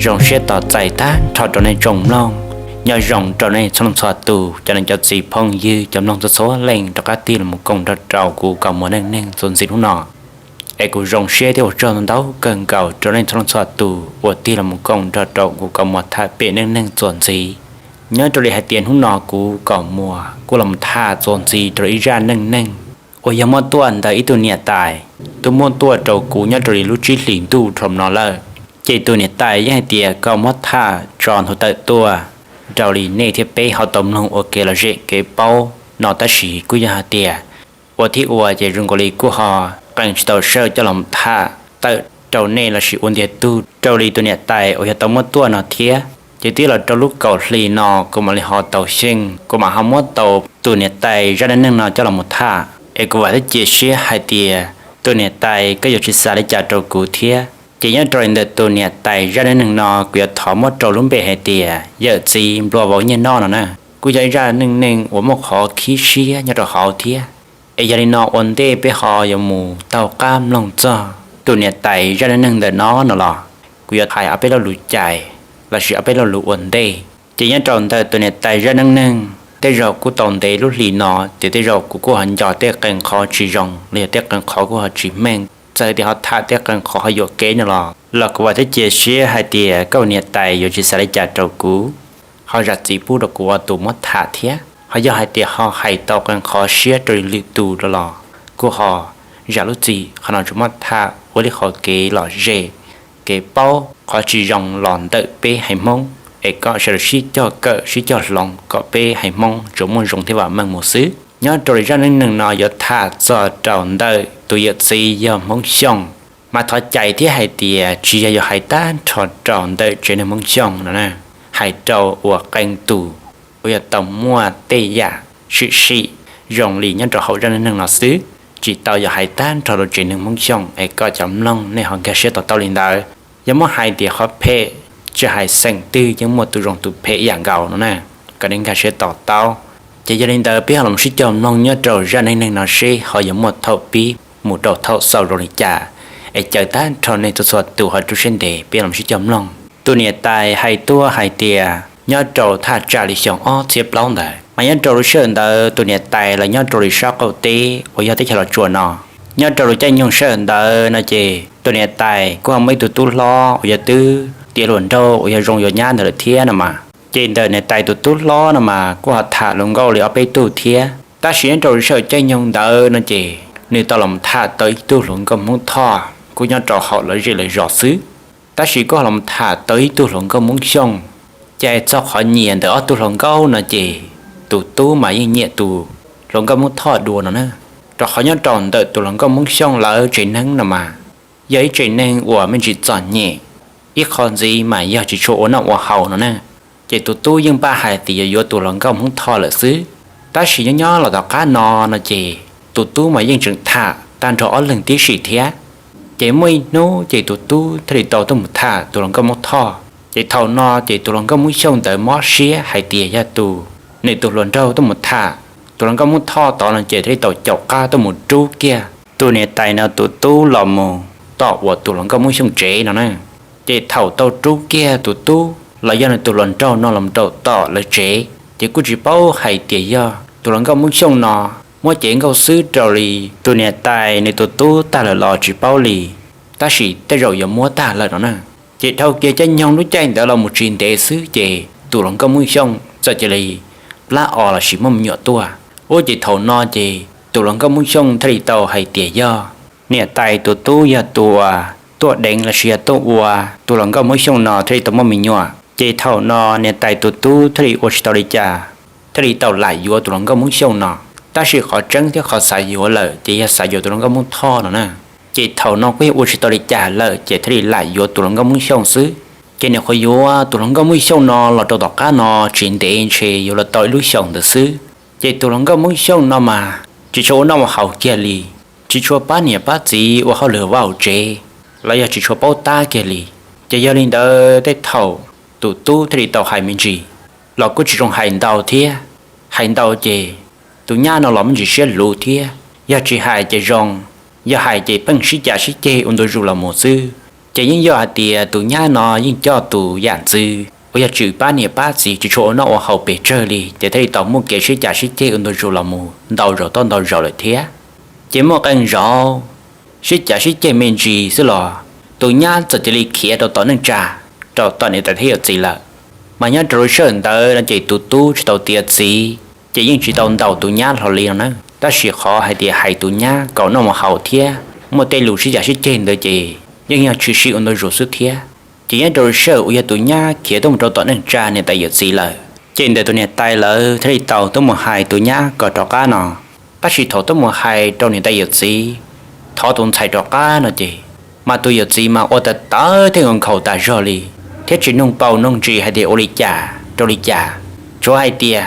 Zoo siab tos txais tag nrho rau nej tsoom mloog. Nyob zoo rau nej txhua leej txhua tus, cov neej cov txiv phooj ywg cov mloog txhua txhua leej rov qab tig los koom nrog rau kuv Kaus Muas neej neeg txuas ntxiv hnub no. Es kuv zoo siab thiab ua tsaug ntau kawg nkaus rau nej txhua leej txhua tus uas tig los koom nrog rau kuv Kaus Muas tham pem neej neeg txuas ntxiv. Nyob rau li hais tias hnub no kuv Kaus Muas kuj los tham txuas ntxiv rau ib zaj neej neeg uas yog muab tuaj ntawm ib tug niam tais, twb muab tuaj rau kuv nyob rau li lub tsib hlis ntuj dhau no lawm. Ces tus niam tais yeej hais tias kom muab tham tso nthuav tawm tuaj rau li nej thiab peb ho tau mloog ua kev lom zem kev paub no, tab sis kuj yog hais tias ua thiab ua ces zoo nkaus li kuj ho qee tsis tau sawj coj los tham tawm rau nej lossis ua ntiag tug rau li tus niam tais uas yog tau muab tuaj no thiab. Ces twb los rau lub kaum hli no kuv mam li ho tau xyeej, kuv mam ho muab tau tus niam tais zaj neej neeg no coj los tham. Es kuv vam thiab cia siab hais tias tus niam tais koj yuav tsis xav li cas rau kuv thiab. Ces nyob rau li ntawm tus niam tais zaj neej neeg no kuv yuav thov muab rau lub npe hais tias yawm txiv nplua vauv nyiaj noj no na. Kuj yog ib zaj neej neeg uas muaj qhov khib siab nyob rau hauv thiab. Es yog li no ua ntej peb ho yuav mus taug qab mloog txog tus niam tais zaj neej neeg ntawm no no los, kuv yuav hais ob peb lo lus cais lossis ob peb lo lus ua ntej. Ces nyob rau ntawm tus niam tais zaj neej neeg, tej zaum kuj tau ntev lub hlis no ces tej zaum kuv kuj ho nco tej qee qhov tsis zoo los yog tej qee qhov kuj ho tsis meej. Txawm tias ho tham tej qee qhov ho yuam kev no los los kuv vam thiab cia siab hais tias koj niam tais yuav tsis xav li cas rau kuv, ho zam txim pub rau kuv ua tus muab tham thiab. Ho yog hais tias ho hais tau qee qhov siab rau lwm tus los los kuj ho zam lub txim, qhov no tsuas muab tham ua li qhov kev lom zem, kev paub qhov tsis zoo los ntawm peb haiv Hmoob, es kom sawv daws sib cog kawm sib cog hloov kom peb haiv Hmoob tsuas muaj zoo thiab vam meej mus xwb. Nyob rau li zaj neej neeg no yuav tham txog rau ntawm tus yawm txiv yog Hmoob Xyooj, mas thov cais thiab hais tias tsis yog yuav hais tag nrho rau ntawm tsev neeg Hmoob Xyooj no na, hais rau uas qee tus uas yog tau muaj tej yam tshwm sim zoo li nyob rau hauv zaj neej neeg no xwb, tsis tau yuav hais tag nrho rau tsev neeg Hmoob Xyooj, es kom cov mloog nej ho nkag siab to taub li ntawd. Yog muab hais tias qhov phem, tsis hais xeem twg yeej muaj tus zoo tus phem ib yam nkaus no na, kom nej nkag siab to taub. Ces yog li ntawd peb ho los sib cog mloog nyob rau zaj neej neeg no seb ho yuav muaj thaum pib mus rau thaum xaus zoo li cas, es caw tag nrho nej txhua txhua tus ho rub siab ntev peb los sib cog mloog. Tus niam tais hais tuaj hais tias nyob rau thaj tsam li xyoo ob txhiab plaub ntawd, mas nyob rau lub sij hawm ntawd tus niam tais los nyob rau li sab qaum teb uas yog teb chaws Los Tsuas no. Nyob rau lub caij nyoog sij hawm ntawd no ces tus niam tais kuj ho muaj ib tug tub hlob uas yog twb tiav hluas nraug uas yog zoo yuav nyab ntawd lawm thiab no mas. Ces ntawm niam tais tus tub hlob no mas kuj ho tham hluas nkauj li ob peb tug thiab. Tab sis nyob rau lub sij hawm caij nyoog ntawd no ces nws tau los tham tau ib tug hluas nkauj Hmoob Thoj kuj nyob rau hauv lawv zej lawv zos xwb. Tab sis kuj ho los tham tau ib tug hluas nkauj Hmoob Xyooj. Ces txog qhov nyiam ntawm ob tug hluas nkauj no ces tus tub mas yeej nyiam tus hluas nkauj Hmoob Thoj dua no na. Rau qhov nyob rau ntawm tus hluas nkauj Hmoob Xyooj lawv tsev neeg no mas yog ib tsev neeg uas me ntsis txom nyem, ib qho ntxiv mas yog tsis tshua ua noj ua haus no na. Ces tus tub yeej npaj hais tias yuav yuav tus hluas nkauj Hmoob Thoj lawm xwb. Tab sis nyob nyob los tom qab no no ces tus tub mas yeej tseem tham tag nrho ob leeg tib si thiab. Ces muaj ib hnub ces tus tub thiaj li tau tuaj mus tham tus hluas nkauj Hmoob Thoj. Ces thaum no ces tus hluas nkauj Hmoob Xyooj ntawd mob siab hais tias yog tus, nws tus hluas nraug tuaj mus tham tus hluas nkauj Hmoob Thoj tod no ces thiaj li tau caum qab tuaj mus rub kiag tus niam tais no tus tub los mus tom uas tus hluas nkauj Hmoob Xyooj tsev no na. Ces thaum tau rub kiag tus tub los yog nws tus hluas nraug no los rau tom lawv tsev, ces kuj tsis paub hais tias yog tus hluas nkauj Hmoob Xyooj no muab cev nkauj xwb rau li tus niam tais nws tus tub tag lawm los tsis paub li, tab sis tej zaum yuav muab tag lawm no na. Ces dhau kiag caij nyoog lub caij ntawd los mus tsis ntev xwb ces tus hluas nkauj Hmoob Xyooj txawm cia li plab os lossis muaj me nyuam tuaj. Ua ces thaum no ces tus hluas nkauj Hmoob Xyooj thiaj li tau hais tias yog niam tais tus tub yog tus uas tuaj deev lossis yog tuaj ua tus hluas nkauj Hmoob Xyooj no thiaj li tau muaj me nyuam. Ces thaum no niam tais tus tub thiaj li ua tsis tau li cas, thiaj li tau lam yuav tus hluas nkauj Hmoob Xyooj no. Tab sis qhov tseeb thiab qhov xav yuav lawm ces yog xav yuav tus hluas nkauj Hmoob Thoj no na. Ces thaum no kuj yog ua tsis tau li cas lawm ces thiaj li lam yuav tus hluas nkauj Hmoob Xyooj xwb. Ces nws qhuav yuav tus hluas nkauj Hmoob Xyooj no los rau tom qab no tsis ntev ntshe yuav los tau ib lub xyoos ntawd xwb. Ces tus hluas nkauj Hmoob Xyooj no mas tsis tshua ua noj ua haus kiag li, tsis tshua pab niam pab txiv ua hauj lwm vaj hauv tsev, los yog tsis tshua paub tab kiag li. Ces yog li ntawd tej thaum tus tub thiaj li tau hais me ntsis los kuj tsis zoo hais ntau thiab. Hais ntau ces tus nyab no los me ntsis siab luv thiab, yog tsis hais ces zoo, yog hais ces pheej sib cav sib ceg ua ntu zus los mus xwb. Ces yeej yog hais tias tus nyab no yeej coj tus yam ntxwv uas yog tsis pab niam pab txiv, tsis tshua ua noj ua haus pes tsawg li, ces thiaj li tau muaj kev sib cav sib ceg ua ntu zus los mus ntau zaus tau ntau zaus lawm thiab. Ces muaj qee zaus sib cav sib ceg me ntsis xwb los tus nyab txawm cia li khiav rau tom neej tsa, rau tom niam tais thiab yawm txiv lawm. Mas nyob rau lub sij hawm ntawd no ces tus tub tsis tau tiav txiv, ces yeej tsis tau ntaus tus nyab hlo li no na. Tab sis qhov hais tias hais tus nyab kom noj mus haus thiab muaj tej lus sib cav sib ceg ntawd ces yeej yog tshwm sim ua ntu zus xwb thiab. Ces nyob rau lub sij hawm uas yog tus nyab khiav tuaj mus rau tom neej tsa niam tais yawm txiv lawm, ces ntawm tus niam tais lawv thiaj li tau tuaj mus hais tus nyab kom rov qab no. Tab sis thaum tuaj mus hais rau niam tais yawm txiv thov tus ntxhais rov qab no ces, mas tus yawm txiv mas ua tawv tawv thiab nkhaus nkhaus tas zog li, thiab tsis noog paus noog ntsis hais tias ua li cas rau li cas. Tsuav hais tias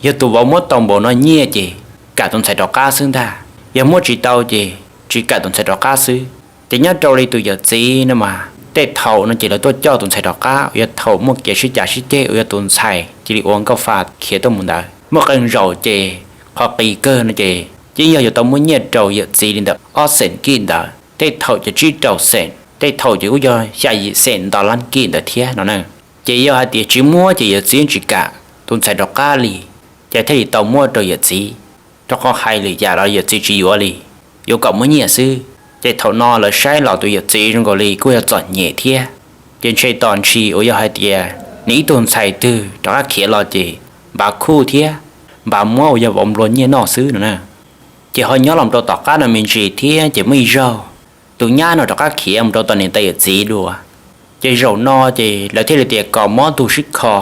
yog tus vauv muab tau npaum no nyiaj ces kam tus ntxhais rov qab xwb ntag, yog muab tsis tau ces tsis kam tus ntxhais rov qab xwb. Ces nyob rau li tus yawm txiv no mas tej thaum no ces lawv tuaj coj tus ntxhais rov qab uas yog thaum muaj kev sib cav sib ceg uas yog tus ntxhais cia li ua nkauj fa khiav tuaj mus ntawd. Muaj qee zaus ces qhov qis kawg no ces yeej yog yuav tau muab nyiaj rau yawm txiv li ntawm ob xees kij ntawd, tej thaum ces tsib rau xees, tej thaum ces kuj yog xya yim xees nto lab kij ntawd thiab no na. Ces yog hais tias tsis muab ces yawm txiv tsis kam tus ntxhais rov qab li, ces thiaj li tau muab rau yawm txiv, rau qhov hais lwm yam los yawm txiv tsis yuav li, yuav kom muab nyiaj xwb. Ces thaum no lawv saib los tus yawm txiv zoo nkaus li kuj yog txom nyem thiab, ces ntshe tos ntshis uas yog hais tias nws ib tug ntxhais twg rov qab khiav los ces npaj khuj thiab npaj muab uas yog vauv nplua nyiaj noj xwb no na. Ces ho nyob los rau tom qab no me ntsis thiab ces muaj ib zaug tus nyab no rov qab khiav mus rau tom niam tais yawm txiv dua. Ces zaum no ces lawv thiaj li tias kom mob tus sib kho,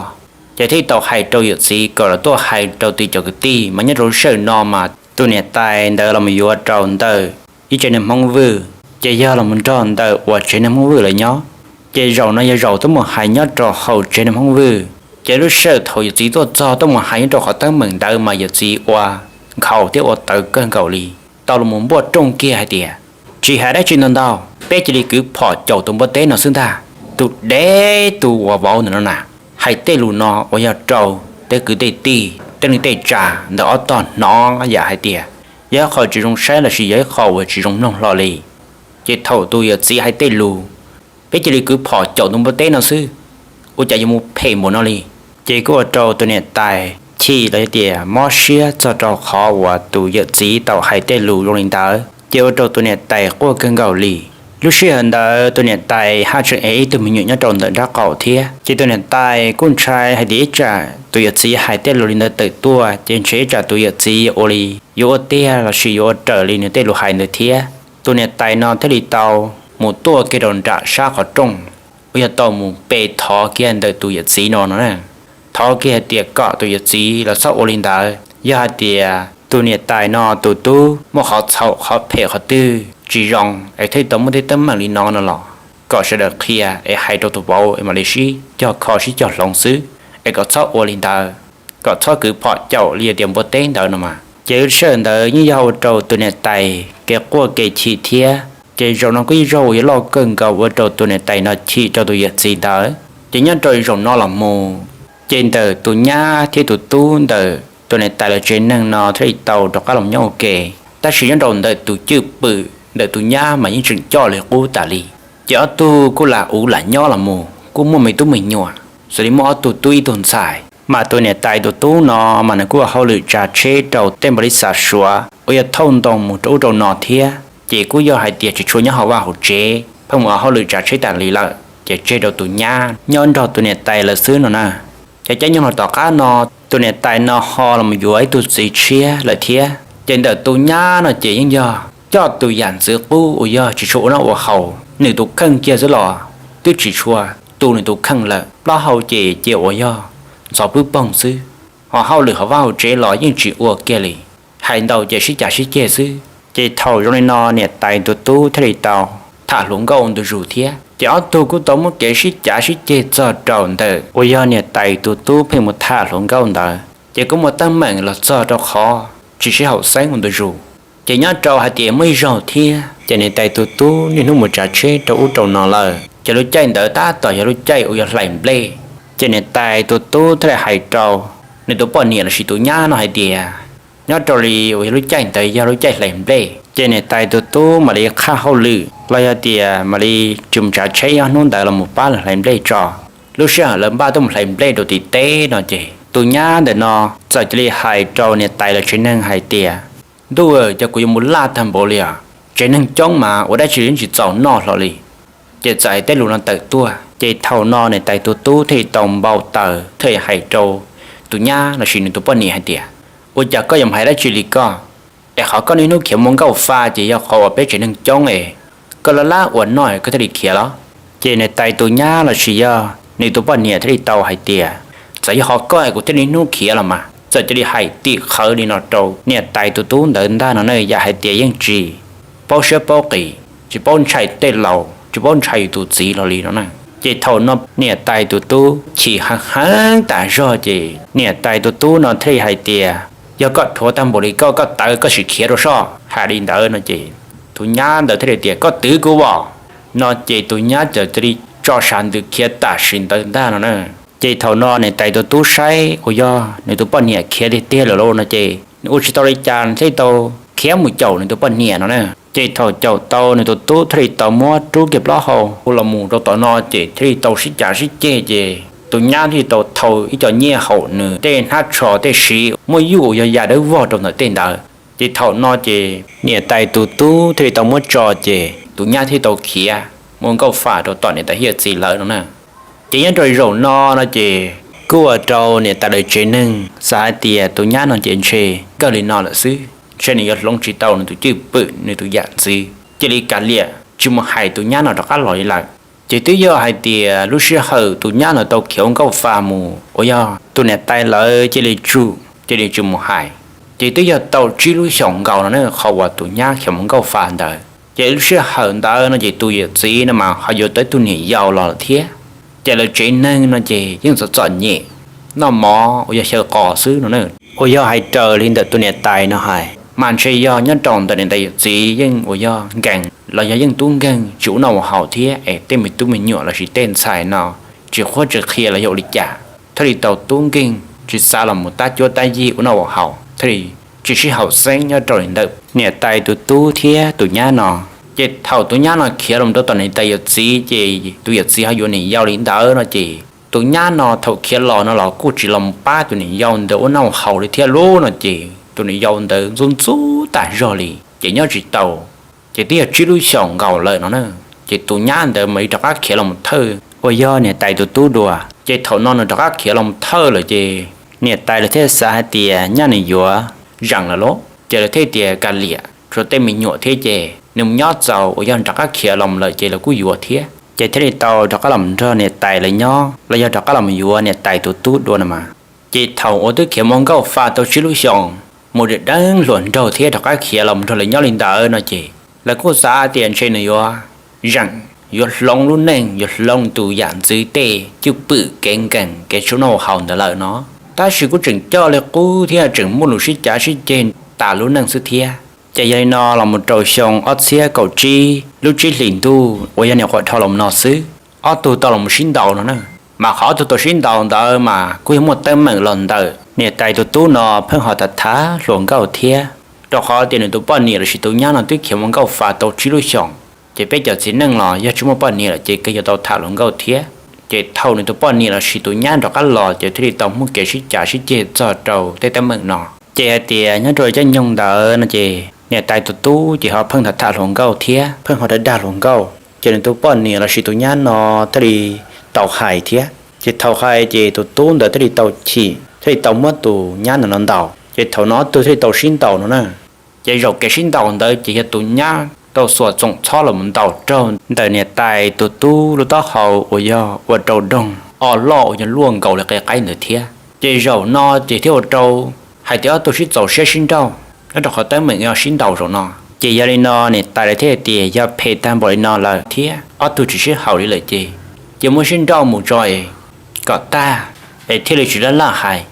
ces thiaj tau hais rau yawm txiv kom lawv tuaj hais rau tus cov kwv tij mas nyob rau lub sij hawm no mas tus niam tais ntawd los mus yuav rau ntawm ib tsev neeg Hmoob Vwj, ces yog los mus nrog ntawm uas tsev neeg Hmoob Vwj lawv nyob. Ces zaum no yog zaum tuaj mus hais nyob rau hauv tsev neeg Hmoob Vwj. Ces lub sij hawm thaum yawm txiv tuaj txog tuaj mus hais nyob rau qhov teeb meem ntawd mas yawm txiv ua nkhaus thiab ua tawv kawg nkaus li, tau los mus npuaj rooj kiag hais tias, tsis hais dab tsi ntau ntau, peb cia li kwv phom caum tus npua teb no xwb ntag. Tus dev tus uas vauv ntawm no na, hais tej lus no uas yog rau tej kwv tej tij tej neej tej tsa ntawm ob tog hnov yam hais tias yog ib qho tsis zoo saib lossis yog ib qho uas tsis zoo mloog hlo li. Ces thaum tus yawm txiv hais tej lus, peb cia li kwv phom caum tus npua teb no xwb, ua cas yuav mus phem npaum no li. Ces kuj ua rau tus niam tais chim los yog tias mob siab txog rau qhov uas tus yawm txiv tau hais tej lus zoo li ntawd, ces ua rau tus niam tais quaj kawg nkaus li. Lub sij hawm ntawd tus niam tais haj tseem ev ib tug me nyuam nyob rau ntawm nraub qaum thiab, ces tus niam tais kuj ntshai hais tias ib tsam tus yawm txiv hais tej lus li ntawd tawm tuaj ces ntshe ib tsam tus yawm txiv ua li yuav ua tiag lossis yuav ua raws li nws tej lus hais ntawd thiab. Tus niam tais no thiaj li tau mus tuaj kiag rau nram sab qhov rooj uas yog tau mus pe thov kiag ntawm tus yawm txiv no no na. Thov kiag hais tias kom tus yawm txiv los txhob ua li ntawd, yog hais tias tus niam tais no tus tub muaj qhov txhaum qhov phem qhov twg tsis zoo es thiaj tau muaj tej teeb meem li no no los kom sawv daws qhia es hais rau tus vauv es mam li sib cog kho sib cog hloov xwb, es kom txhob ua li ntawd, kom txhob kwv phom caum li tias npua teb ntawd no mas. Ces lub sij hawm ntawd yeej yog ua rau tus niam tais kev quaj kev chim thiab. Ces zaum no kuj ib zaug uas yuav loj kawg nkaus ua rau tus niam tais no chim rau tus yawm txiv ntawd. Ces nyob rau zaum no los mus, ces ntawm tus nyab thiab tus tub ntawm tus niam tais lawv tsev neeg no thiaj li tau rov qab los nyob ua ke. Tab sis nyob rau ntawm tus cwj pwm ntawm tus nyab mas yeej tseem coj li qub tas li. Ces ob tug kuj lam uv lam nyob los mus kuj muaj me tub me nyuam, xws li muaj ob tug tub ib tug ntxhais. Mas tus niam tais tus tub no mas nws kuj ua hauj lwm tsav tsheb rau tej npau li xav suav uas yog thauj ntoo mus rau ub rau no thiab. Ces kuj yog hais tias tsis tshua nyob hauv vaj hauv tsev, pheej mus ua hauj lwm tsav tsheb tas li lawm, ces tseg rau tus nyab nyob nrog tus niam tais lawv xwb no na. Ces caij nyoog los tom qab no, tus niam tais no ho los yuav ib tug txiv tshiab lawm thiab. Ces ntawm tus nyab no ces yeej yog coj tus yam ntxwv qub uas yog tsis tshua ua noj ua haus, nws tus kheej kiag xwb los twb tsis tshua tu nws tus kheej lawm. Plaub hau ces cia uas yog ntxhov pwb poog xwb, ho hauj lwm hauv vaj hauv tsev los yeej tsis ua kiag li. Hais ntau ces sib cav sib ceg xwb. Ces thaum zoo li no niam tais tus tub thiaj li tau tham hluas nkauj ua ntu zus thiab. Ces ob tug kuj tau muaj kev sib cav sib ceg txog rau ntawm uas yog niam tais tus tub pheej mus tham hluas nkauj ntawd. Ces kuj muaj teeb meem los txog rau qhov tsis sib haum xeeb ua ntu zus. Ces nyob rau hais tias muaj ib zaug thiab ces niam tais tus tub niaj hnub mus tsav tsheb rau ub rau no lawm. Ces lub caij ntawd tab tom yog lub caij uas yog hlais nplej. Ces niam tais tus tub thiaj li hais rau nws tus poj niam lossis tus nyab no hais tias, nyob rau li uas yog lub caij ntawd yog lub caij hlais nplej, Ces niam tais tus tub mam li qhaj hauj lwm los yog tias mam li tsis mus tsav tsheb ob hnub ntawd los mus pab lawv hlais nplej tso. Lub sij hawm lawv npaj tuaj mus hlais nplej rau tim teb no ces tus nyab ntawm no txawm cia li hais rau niam tais lawv tsev neeg hais tias, Ntuj, cas kuv yuav mus laj tag npaum li os, tsev neeg coob mas ua dab tsi tsis txaus noj hlo li. Ces txawm hais tej lus no tawm tuaj ces thaum no niam tais tus tub thiaj li tau npau taws thiaj hais rau tus nyab lossis nws tus poj niam hais tias, Ua cas koj yuav mus hais dab tsi li koj? Es qhov koj niaj hnub khiav mus nkauj fa ces yog qhov uas peb tsev neeg coob es koj laj laj ua noj koj thiaj li khiav los? Ces niam tais tus nyab lossis yog nws tus poj niam thiaj li tau hais tias, Txawm yog qhov koj es kuv thiaj niaj hnub khiav los mas. Txawm cia li hais tim qhawv li no rau niam tais tus tub ntawd ntag no na, yam hais tias yeej tsis paub siab paub qis, tsis paub ntshai tej laus, tsis paub ntshai yus tus txiv los li no na. Ces thaum no niam tais tus tub chim heev heev tas zog ces niam tais tus tub no thiaj li hais tias, Yog koj dhuav tag npaum li koj, koj tawv koj sim khiav rau soj, hais li ntawd no ces tus nyab ntawd thiaj li tias, Koj twv kuv os! No ces tus nyab txawm cia li tso sav ntws khiav tam sim ntawd ntag no na. Ces thaum no niam tais tus tub saib uas yog nws tus poj niam khiav tiag tiag lawm lauj no ces nws ua tsis tau li cas nws thiaj tau khiav mus caum nws tus poj niam no na. Ces thaum caum tau nws tus tub thiaj li tau muab rub kiag plaub hau hu los mus rau tom no ces thiaj li tau sib cav sib ceg ces tus nyab thiaj li tau thau ib co nyiaj haum nws tej hnab tsho tej siv muaj yuj uas yog yam dawb vog rau ntawm tej ntawd. Ces thaum no ces niam tais tus tub thiaj li tau muab tso ces tus nyab thiaj tau khiav mus nkauj fa rau tom niam tais thiab yawm txiv lawv no na. Ces nyob rau zaum no no ces kuj ua rau niam tais lawv tsev neeg xav hais tias tus nyab no ces ntshe kawg li no lawm xwb, ntshe nws yuav hloov tsis tau nws tus cwj pwm nws tus yam ntxwv, cia li kav liam tsis mus hais tus nyab no rov qab los li lawm. Ces twb yog hais tias lub sij hawm tus nyab no tau khiav ua nkauj fa mus uas yog tus niam tais lawv cia li tsum cia li tsis mus hais, ces twb yog tau tsib lub xyoos nkaus no na qhov uas tus nyab khiav mus nkauj fa ntawd. Ces lub sij hawm ntawd no ces tus yawm txiv no mas ho yuav tau ib tug niam yau los lawm thiab. Ces lawv tsev neeg no ces yeej txom txom nyem, noj mov uas yog xyaw qos xwb no na. Uas yog hais raws li ntawm tus niam tais no hais mas ntshe yog nyob rau ntawm niam tais yawm txiv yeej uas yog nkees los yog yeej tub nkeeg tsis ua noj ua haus thiab es tej me tub me nyuam lossis tej ntxhais no tsis qhuab tsis qhia los yog ua li cas thiaj li tau tub nkeeg tsis xav los mus tab cuab tab yig ua noj ua haus thiaj li tsis sib haum xeeb nyob rau li ntawm niam tais tus tub thiab tus nyab no. Ces thaum tus nyab no khiav los rau tom niam tais yawm txiv ces tus yawm txiv ho yuav niam yau li ntawd no ces tus nyab no thaum khiav los no los kuj tsis los mus pab tus niam yau ntawd ua noj ua haus li thiab lub no ces tus niam yau ntawd ntxub ntxub tas zog li ces nyob tsis tau. Ces twb yog tsib lub xyoos nkaus lawm no na, ces tus nyab ntawd mam li rov qab khiav los mus thawj uas yog niam tais tus tub dua. Ces thaum no nws rov qab khiav los mus thawj lawm ces niam tais lawv thiaj xav hais tias nyaj nws yuav zeem lawm lauj, ces lawv thiaj tias kav liam, tshuav tej me nyuam thiab ces nws mus nyob txaus uas yog rov qab khiav los lawm ces lawv kuj yuav thiab. Ces thiaj li tau rov qab los nrog niam tais lawv nyob los yog rov qab los yuav niam tais tus tub dua no mas. Ces thaum uas twb khiav mus nkauj fa tau tsib lub xyoos, mus deev deeb hluas nraug thiab rov qab khiav los nrog lawv nyob li ntawd no ces lawv kuj xav tias ntshe nws yuav zeem, yuav hloov lub neej, yuav hloov tus yam ntxwv tej cwj pwm kev nkees kev tsis ua noj ua haus ntawd lawm no. Tab sis kuj tseem coj li qub thiab tseem muaj lus sib cav sib ceg tas lub neej xwb thiab. Ces yog li no los mus rau xyoo ob txhiab kaum tsib lub tsib hlis ntuj uas yog nyuam qhuav dhau los no xwb, ob tug tau los sib ntaus no na. Mas qhov ob tug tau sib ntaus ntawd mas kuj yog muaj teeb meem los ntawm niam tais tus tub no pheej ho tham tham hluas nkauj thiab, rau qhov tias nws tus poj niam lossis tus nyab no twb khiav mus nkauj fa tau tsib lub xyoos. Ces peb cov txiv neej los yog tsis muaj poj niam lawm ces kawg yuav tau tham hluas nkauj thiab. Ces thaum nws tus poj niam lossis tus nyab rov qab los ces thiaj li tau muaj kev sib cav sib ceg txog rau tej teeb meem no. Ces hais tias nyob rau caij nyoog ntawd no ces niam tais tus tub ces ho pheej tham tham hluas nkauj thiab pheej ho dag dag hluas nkauj. Ces nws tus poj niam lossis tus nyab no thiaj li tau hais thiab. Ces thaum hais ces tus tub ntawd thiaj li tau chim thiaj li tau muab tus nyab ntawd no ntaus. Ces thaum no ob tug thiaj li tau sib ntaus no na. Ces zaum kev sib ntaus ntawd ces yog tus nyab tau xuas txoom txhob los ntaus raug ntawm niam tais tus tub lub taub hau uas yog ua rau doog o loj uas yog luaj nkaus li qe qaib ntawd thiab. Ces zaum no ces thiaj ua rau hais tias ob tug sib txaus siab sib nrauj nyob rau qhov teeb meem yog sib ntaus zaum no. Ces yog li no niam tais lawv thiaj tias yog phem tag npaum li no lawm thiab ob tug tsis sib haum li lawm ces cia muab sib nrauj mus tso es kom tag es thiaj li tsis laj laj hais.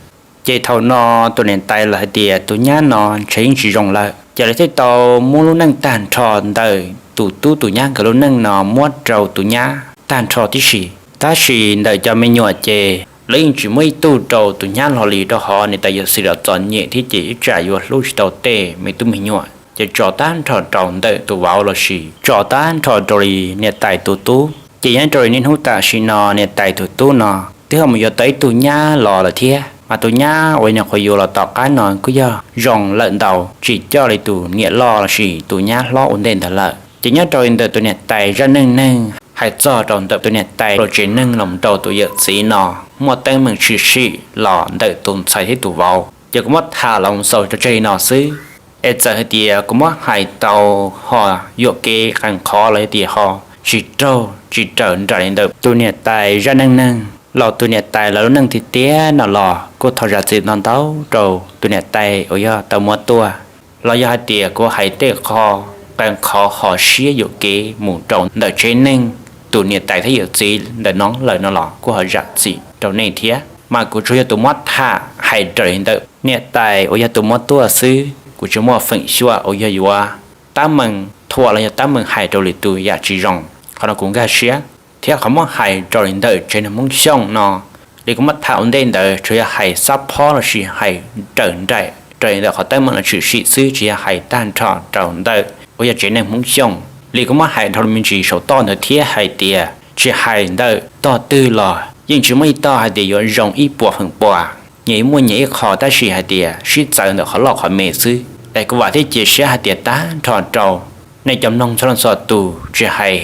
Ces thaum no tus niam tais lawv hais tias tus nyab no ntshe yeej tsis zoo lawm, ces lawv thiaj tau muab lub neej tag nrho ntawm tus tub tus nyab nkawd lub neej no muab rau tus nyab tag nrho tib si. Tab sis ntawm cov me nyuam ces lawv yeej tsis muab ib tug rau tus nyab hlo li, rau qhov niam tais yawm txiv los txom nyem thiab ces ib tsam yuav hlub tsis tau tej me tub me nyuam. ces tso tag nrho rau ntawm tus vauv lossis tso tag nrho rau li niam tais tus tub. Ces nyob rau li niaj hnub tam sim no niam tais tus tub no twb ho mus yuav tau ib tug nyab los lawm thiab, mas tus nyab uas nws qhuav yuav los tom qab no kuj yog zoo lawm ntau, tsis coj li tus niam loj lossis tus nyab hlob ua ntej ntawd lawm. Ces nyob rau li ntawm tus niam tais zaj neej neeg hais txog rau ntawm tus niam tais los tsev neeg los rau tus yawm txiv no muaj teeb meem tshwm sim los ntawm tus ntxhais thiab tus vauv, ces kuv muab tham los xaus tso tseg li no xwb. Es txawm hais tias kuv muab hais tau ho yuam kev qee qhov los yog tias ho tsis raug tsis raws nraim li ntawm tus niam tais zaj neej neeg los tus niam tais lawv lub neej tiag tiag no los kuj thov zam txim ntau ntau rau tus niam tais uas yog tau muab tuaj. Los yog hais tias kuv hais tej qho qee qhov ho siab yuam kev mus rau ntawm tsev neeg tus niam tais thiab yawm txiv ntawm no lawm no los kuj ho zam txim rau nej thiab. Mas kuv tsuas yog tus muab tham hais raws li ntawm niam tais uas yog tus muab tuaj xwb, kuv tsis muaj feem xyuam uas yog yuav tab meeg thuam los yog tab meeg hais rau lwm tus yam tsis zoo. Qhov no kuv nkag siab. Thiab qhov muab hais rau li ntawm tsev neeg Hmoob Xyooj no, li kuv muab tham ua ntej ntawd tsuas yog hais xab phob lossis hais raws nraim raws li ntawm qhov teeb meem los tshwm sim xwb, tsis yog hais tag nrho rau ntawm uas yog tsev neeg Hmoob Xyooj. Li kuv muab hais dhau me ntsis saum toj ntawd thiab hais tias tsis hais ntawm tog twg los yeej tsis muaj ib tog hais tias yuav zoo ib puas feem pua. Nyias muaj nyias ib qho tab sis hais tias sib txawv ntawm qhov loj qhov me xwb. Es kuv vam thiab cia siab hais tias tag nrho rau nej cov mloog txhua leej txhua tus, tsis hais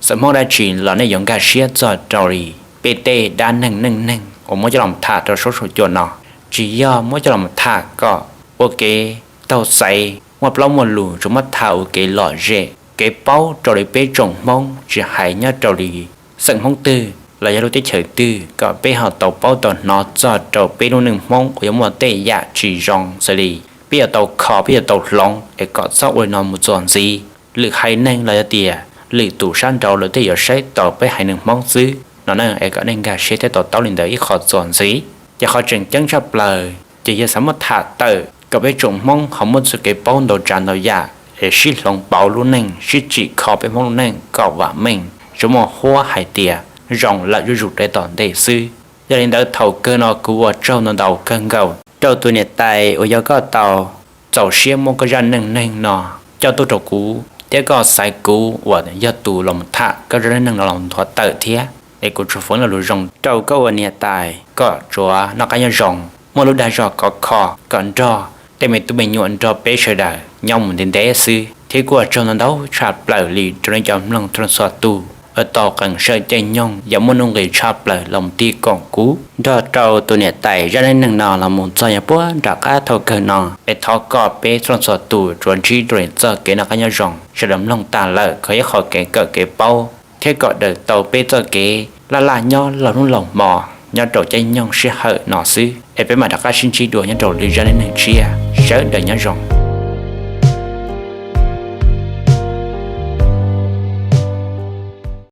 xeem Hmoob dab tsi los nej yuav nkag siab txog rau li peb tej dab neeg neej neeg uas muab coj los tham rau saum huab cua no. Tsis yog muab coj los tham kom ua kev taug xaiv muaj plaub muaj lus, tsuas muab tham ua kev lom zem kev paub rau li peb tsoom Hmoob, tsis hais nyob rau li xeem Hmoob twg los yog lub teb chaws twg kom peb ho tau paub tau hnov txog rau peb lub neej Hmoob uas yuav muaj tej yam tsis zoo xws li peb yuav tau kho peb yuav tau hloov es kom txhob ua li no mus txuas ntxiv. Lwm haiv neeg los yog tias lwm tus sab nraud lawv thiaj yuav saib tau peb haiv neeg Hmoob xwb no na. Es kom nej nkag siab thiab to taub li ntawd ib qho txuas ntxiv. Ces qhov tseem ceeb tshaj plaws ces yog xav muab tham tawm kom peb tsoom Hmoob ho muaj txoj kev paub ntau tsav ntau yam es sib hloov pauv lub neej, sib tsim kho peb Hmoob lub neej kom vam meej, tsuas muaj huab hais tias zoo lawm zuj zus rau tom ntej xwb. Yog li ntawd thaum kawg no kuv ua tsaug ntau ntau kawg nkaus rau tus niam tais uas yog koj tau txaus siab muab koj zaj neej neeg no coj tuaj rau kuv thiab koj xaiv kuv uas yog tus los tham koj zaj neej neeg no los nthuav tawm thiab. Es kuv tsuas foom lo lus zoo rau koj ua niam tais kom tsuav noj qab nyob zoo, muaj lub dag zog khov kho kom nrog tej me tub me nyuam nrog peb sawv daws nyob mus ntev ntev xwb. Thiab kuj ua tsaug ntau ntau tshaj plaws li rau nej cov mloog txhua leej txhua tus uas tau qee saw caij nyoog yam muaj nuj nqis tshaj plaws los mus tig koom kuv nrog rau tus niam tais zaj neej neeg no los mus txog yog puag nram qab thaum kawg no. Es thov kom peb txhua leej txhua tus tsuav ntsib rau li txoj kev noj qab nyob zoo, sawv daws mloog tas lawm kom ib qho kev kawm kev paub thiab kom daws tau peb txoj kev laj laj nyob laug hnub laug hmo nyob rau caij nyoog sij hawm no xwb. Es peb mam rov qab sib ntsib dua nyob rau lwm zaj neej neeg tshiab, sawv daws nyob zoo.